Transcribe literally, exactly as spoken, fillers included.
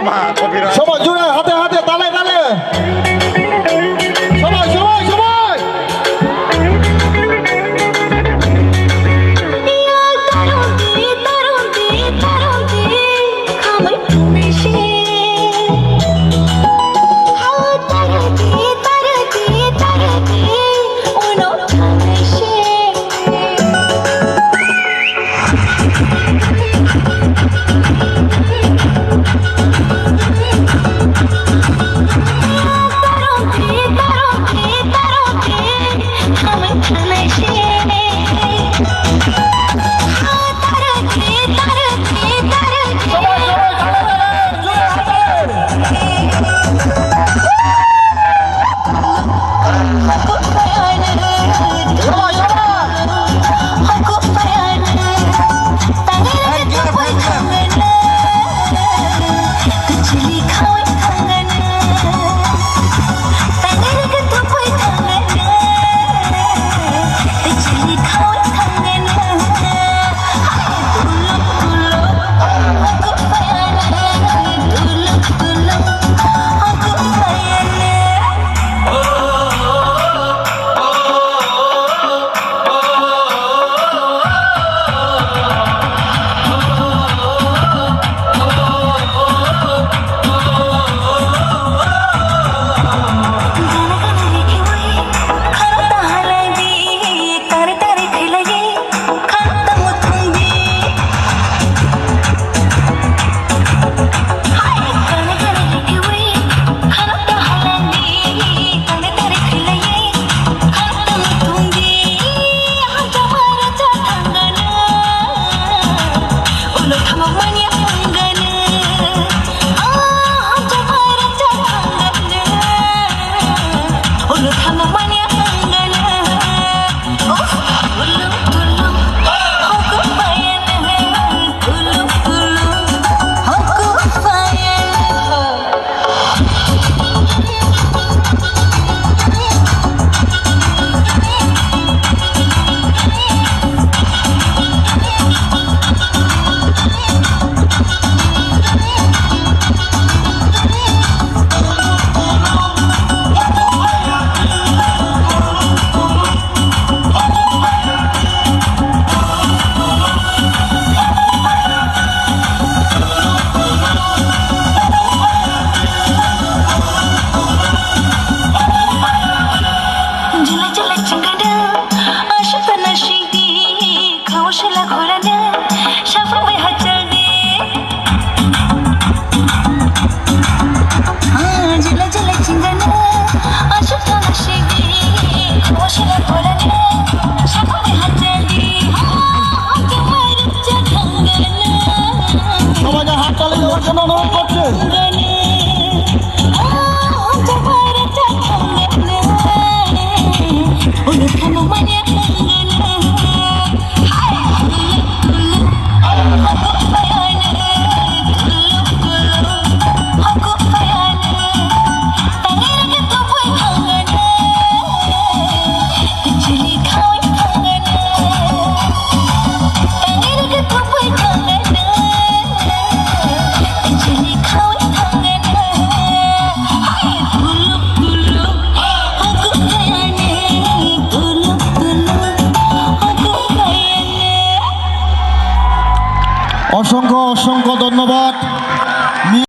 Somoi jura, hate, hate, tale, tale. Somoi, somoi, somoi. Jila jila chingada, ashita na shidi, khawshala khorana, shafa bai hachal de. Ah, jila jila chingana, ashok thana shigi, khosila khorani, shakuni hachali, ah, jamai rupcha thangana. সবাইকে হাততালি দেওয়ার জন্য অনুরোধ করছি। Thangana, ah, jamai rupcha thangana. Ulu thangmani thangana. অসংখ্য অসংখ্য ধন্যবাদ।